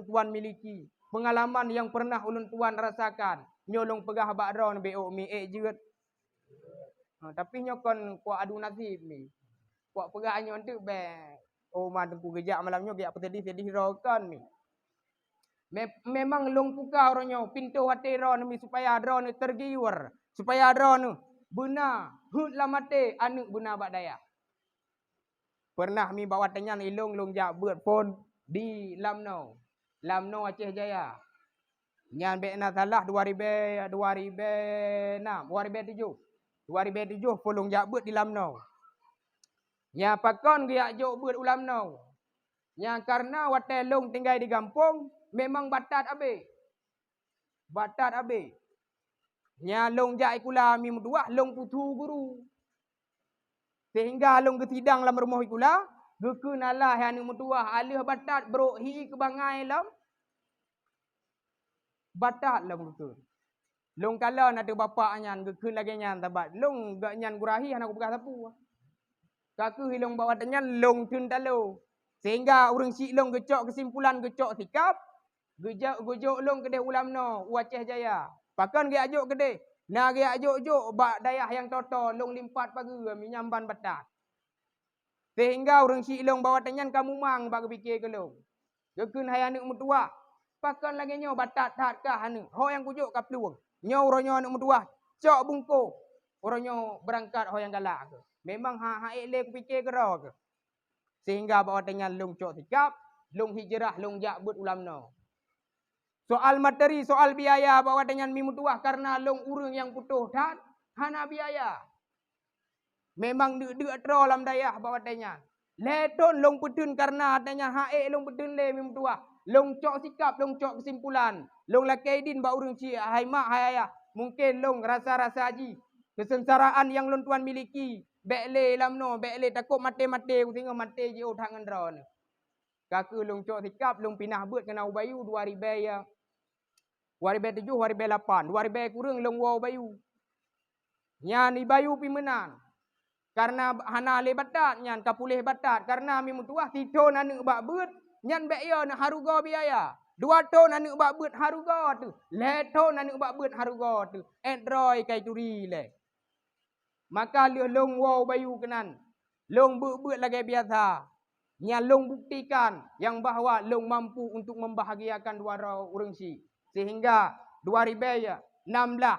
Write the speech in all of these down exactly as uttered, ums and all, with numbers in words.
tuan miliki, pengalaman yang pernah ulôn tuan rasakan. Nyoe lôn peugah bak droeneuh, beu mi ék jeuet. Ha, tapi nyoe kon kuak adu nasib mi. Kuak peugah nyoe teuk bèk. Oh, ma teungku geujak malam nyoe geujak peuseudih-seudih droe kon mi. Me-, memang lôn buka uroe nyoe pintoe até droeneuh mi supaya droeneuh tergiur, supaya droeneuh beuna heuet lam até aneuëk beuna bak dayah. Pernah mi bak watèe nyan ilôn lôn jak beuet phôn di Lamno, Lamno Aceh Jaya. Nyan bèk na salah dua ribèe, dua ribèe nam, dua ribèe tujoh. Dua ribèe tujoh phôn lôn jak beuet di Lamno. Nyan pakon geujak jok beuet u Lamno? Nyan kareuna watèe lôn tinggai di gampông memang batat abéh. Batat abéh. Nyan lôn jak sikula mi meutuwah lôn puthu guru. Sehingga lôn geusidang lam rumoh sikula, geukheun alah hai aneuëk meutuwah, aleuh batat brok hi keu bangai lom. Batat lom geukheun. Lôn kalon ateueh bapak nyan geukheun lagèe nyan, sabab lôn geuh nyan gurèe hi hana kupeugah sapeue. Ka kheueh lôn bak watèe nyan lôn theun talo. Sehingga ureuëng syiek lôn geucok keusimpulan, geucok sikap, geujok, geujok lôn keudeh u Lamno, u Aceh Jaya. Pakon geujak jok keudeh? Na geujak jok-jok bak dayah nyang toe-toe, lôn limpat pageue mi nyan ban batat. Sehingga ureuëng syiek lôn bak watèe nyan ka mumang bak geupike keu lôn. Geukheun hai aneuëk meutuwah, pakon lagèe nyoe batat that kah aneuëk, ho nyang kujok ka plueng. Nyoe uroe nyoe aneuëk meutuwah, cok bungkôh. Uroe nyoe beurangkat ho nyang galak keuh. Memang ha, ha ék lé kupike keudroe keuh. Sehingga bak watèe nyan lôn cok sikap, lôn hijrah, lôn jak beuet u Lamno. Soal materi, soal biaya bak watèe nyan mi meutuwah kareuna lôn ureuëng nyang putôh that, hana biaya. Memang deuk-deuk troe lam dayah bak watèe nyan. Lhèe thon lôn peutheun kareuna watèe nyan ha ék lôn peutheun lé mi meutuwah. Lôn cok sikap, lôn cok keusimpulan. Lôn lakèe idin bak ureuëng syiek, hai mak, hai ayah. Mungken lôn rasa-rasa jih keusengsaraan nyang lôn tuan miliki, bèk lé Lamno, bèk lé, takot maté-maté, ku singoh maté jiôh that ngon droeneuh. Ka kheueh lôn cok sikap, lôn pinah beuet keunan u Bayu dua ribèe, ya. Dua ribèe tujoh, dua ribèe lapan, dua ribèe kureueng lôn woe u Bayu. Nyan i Bayu pih meunan. Kareuna hana lé batat nyan, ka puléh batat. Kareuna mi meutuwah sithon aneuëk bak beuet, nyan bèk yo neuh harugoe biaya. Dua thon aneuëk bak beuet harugoe teuh, lhèe thon aneuëk bak beuet harugoe teuh. Ék droe ka ituri lé. Maka lheueh lôn woe u Bayu keunan, lôn beuet-beuet lagèe biasa. Nyan lôn buktikan nyang bahwa lôn mampu untuk membahagiakan dua droe ureuëng syiek. Sehingga dua ribèe nam blah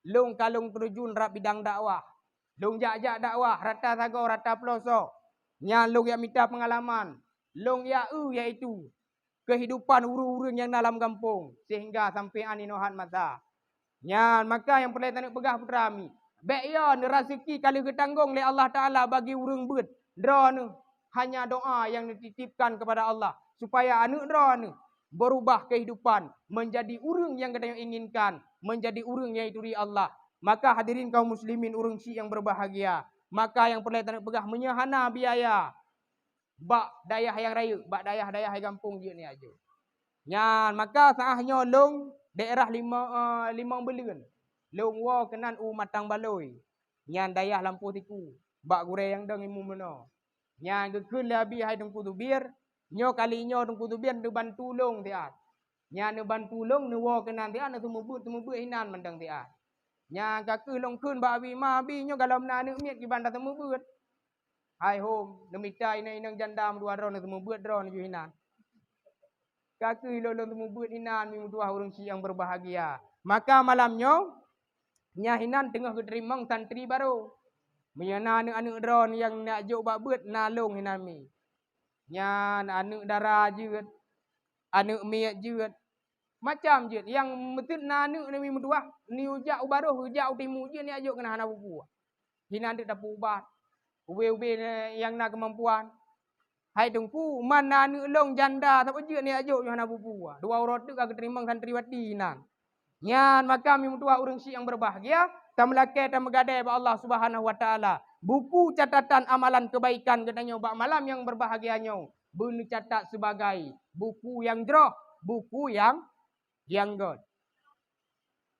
lôn ka lôn teureujun rab bidang dakwah. Lôn jak-jak dakwah rata sagoe, rata peulosok. Nyan lôn jak mita peungalaman. Lôn jak eu, yaitu keuhidupan ureuëng-ureuëng nyang na lam gampông, sehingga sampoe an inoe hat masa. Nyan maka nyang peureulèe taneuk peugah putra mi, bèk yo neuh raseuki ka lheueh geutanggong lé Allah Taala bagi ureuëng beuet. Droeneuh hanya doa nyang neutitipkan keupada Allah, supaya aneuëk droeneuh beurubah keuhidupan, menjadi ureuëng nyang geutanyoe inginkan, menjadi ureuëng nyang ituri Allah. Maka hadirin kaum muslimin, ureuëng syiek nyang berbahagia, maka nyang peureulèe taneuk peugah, meunyoe hana biaya, bak dayah nyang rayeuk, bak dayah-dayah gampông jeuet neujak jok. Nyan maka saát nyoe lôn daerah Limong, eh, Limong Beuleuen. Lôn woe keunan u Matang Baloi. Nyan dayah lampôh siku, bak gurèe nyang dong imeum meunoe. Nyan geukheun lé Abi, hai Teungku Zubir, nyoe kali nyoe Teungku Zubir neubantu lôn siat. Nyan neubantu lôn, neuwoe keunan siat, neuseumeubeuet-seumeubeuet inan mantong siat. Nyan ka kheueh lôn kheun bak Abi, "Ma, Abi, nyoe galom na aneuëk miet kiban taseumeubeuet." Hai hom, neumita inong-inong janda meudua droe, neuseumeubeuet droe neuh inan. Ka kheueh lôn, lôn seumeubeuet inan mi meutuwah ureuëng syiek nyang berbahagia. Maka malam nyoe, nyan inan teungoh geuteurimong santri barô. Meunyoe na aneuëk-aneuëk droe nyang neujak jok bak beuet, na lôn inan mi. Nyan aneuëk dara jeuet, aneuëk miet jeuet, macam jeuet. Nyang meuteun na aneuëk nyan mi meutuwah, neujak u barôh, geujak u timu jeuet, neujak jok keunan hana peue-peue. Inan teuk tapeuubat. Ubé-ubé nyang na keumampuan. Hai Teungku, man na aneuëk lôn janda saboh jeuet neujak jok nyoe hana peue-peue. Dua uroe teuk ka geuteurimong santriwati inan. Nyan maka mi meutuwah ureuëng syiek nyang berbahagia, tameulakèe tameugadée bak Allah Subhanahu wa Taala. Buku catatan amalan kebaikan geutanyoe bak malam nyang berbahagia nyoe beuneucatat sebagai buku nyang jroh, buku nyang, nyang göt.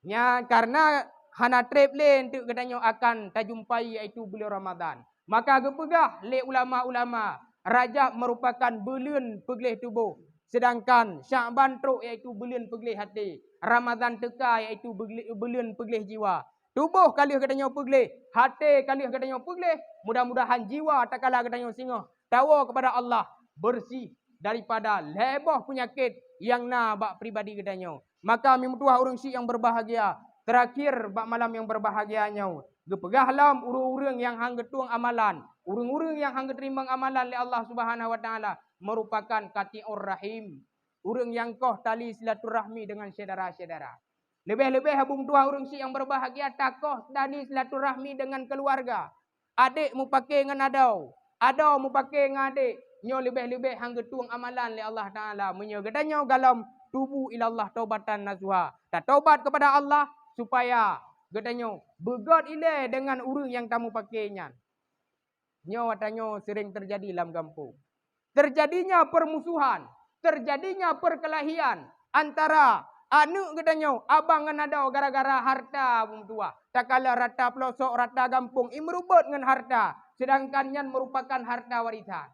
Nyan kareuna hana treb lé eunteuk geutanyoe akan tajumpai, yaitu buleuen Ramadhan. Maka geupeugah lé ulama-ulama, Rajab merupakan buleuen peugleh tuboh, Sedangkan Sya'ban trok, yaitu buleuen peugleh até. Ramadhan teuka, yaitu beugle-, buleuen peugleh jiwa. Tuboh ka lheueh geutanyoe peugleh, até ka lheueh geutanyoe peugleh. Mudah-mudahan jiwa takala geutanyoe singoh tawoe keupada Allah, beureuséh daripada lhée boh peunyakét nyang na bak pribadi geutanyoe. Maka, meutuwah ureuëng syiek nyang beubahgia, teurakhir bak malam nyang beubahgia nyoe, geupeugah lom ureuëng-ureuëng nyang han geutueng amalan, ureuëng-ureuëng nyang han geuteurimong amalan lé Allah Subhanahu wa Taala, meurupakan qati'ur rahim, ureuëng nyang koh tali silaturahmi deungon syedara-syedara. Leubeh-leubeh, Abu meutuwah ureuëng syiek nyang beubahgia, takoh tali silaturahmi deungon keuluwarga. Adék mupake ngon adoe, adoe mupake ngon adék, nyoe leubeh-leubeh han geutueng amalan lé Allah Taala. Meunyoe geutanyoe galom, tubu ilallah taubatan nasuha, tatobat keupada Allah, supaya geutanyoe beugét ilée deungon ureuëng nyang tamupake nyan. Nyoe ata nyoe seuréng teujadi lam gampông. Teujadinya peurmusohan, teujadinya peurkeulahian antara aneuëk geutanyoe, abang ngon adoe, gara-gara harta, Abu meutuwah. Takala rata peulosok, rata gampông, i meurubuet ngon harta, seudangkan nyan meurupakan harta warisan.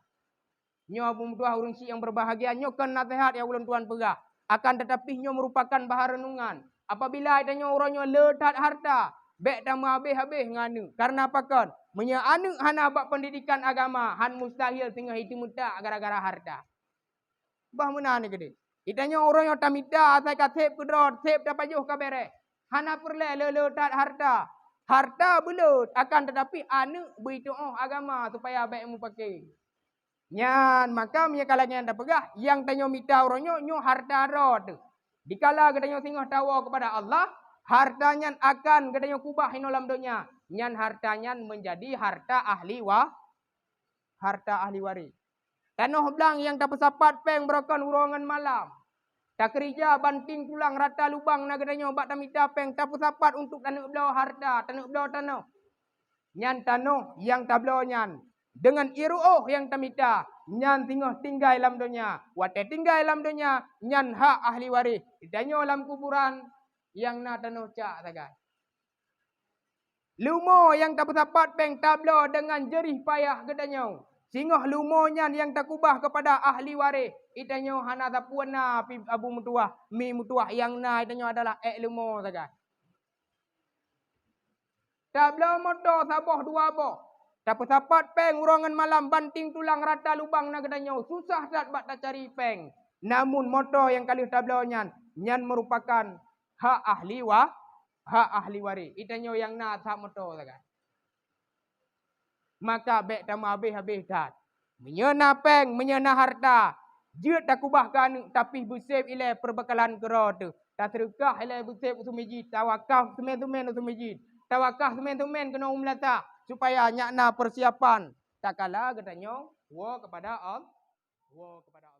Nyoe, Abu meutuwah ureuëng syiek nyang beubahgia, nyoe kon naseuhat nyang ulôn tuan peugah. Akan teutapi, nyoe meurupakan bahan reunungan. Apabila geutanyoe uroe nyoe le that harta, bék tameuhabéh-habéh ngon aneuëk. Kareuna pakon? Meunyoe aneuëk hana bak peundidikan agama, han mustahil singoh jiteumeutak gara-gara harta. Bah meunan keudeh. Geutanyoe uroe nyoe tamita asai ka seb keudroe, seb tapajoh ka béréh. Hana peureulée le-le that harta. Harta beuleuet, akan teutapi aneuëk beujituoh agama supaya bék mupake. Nyan maka meunyoe ka lagée nyan tapeugah, nyang tanyoe mita uroe nyoe, nyoe harta droe teuh. Dikala geutanyoe singoh tawoe keupada Allah, harta nyan akan geutanyoe keubah inoe lam donya. Nyan harta nyan meujadi harta ahli wa-, harta ahli waréh. Tanoh blang nyang tapeusapat péng beurokon uroe ngon malam. Takeurija banting tulang rata lubang na geutanyoe bak tamita péng, tapeusapat untuk taneuk bloe harta, taneuk bloe tanoh. Nyan tanoh nyang tabloe nyan, deungon ié ruoh nyang tamita, nyan singoh tinggai lam donya. Watée tinggai lam donya, nyan hak ahli waréh. Tanyoe lam kuburan, nyang na tanoh cak sagai. Leumo nyang tapeusapat péng tabloe deungon jeurih payah geutanyoe. Singoh leumo nyan nyang takubah keupada ahli waréh, geutanyoe hana sapeue na pi-, Abu meutuwah, Mi meutuwah, nyang na geutanyoe adalah ék leumo sagai. Tabloe moto saboh dua boh. Tapeusapat péng uroe ngon malam, banting tulang rata lubang na geutanyoe, susah that bak tacari péng. Namun moto nyang ka lheueh tabloe nyan, nyan meurupakan hak ahli wa-, hak ahli waréh. Geutanyoe nyang na that moto sagai. Maka bék tameuhabéh-habéh that. Meunyoe na péng, meunyoe na harta, jeuet takubah keu aneuëk, tapi beuseb ilée peubeukalan keudroe teuh. Taseudeukah ilée beuseb u seumeujid, tawakaf seumén-seumén u seumeujid, tawakaf seumén-seumén keunoe u meulasah, supaya nyak na peusiapan takala geutanyoe woe keupada Al-, woe keupada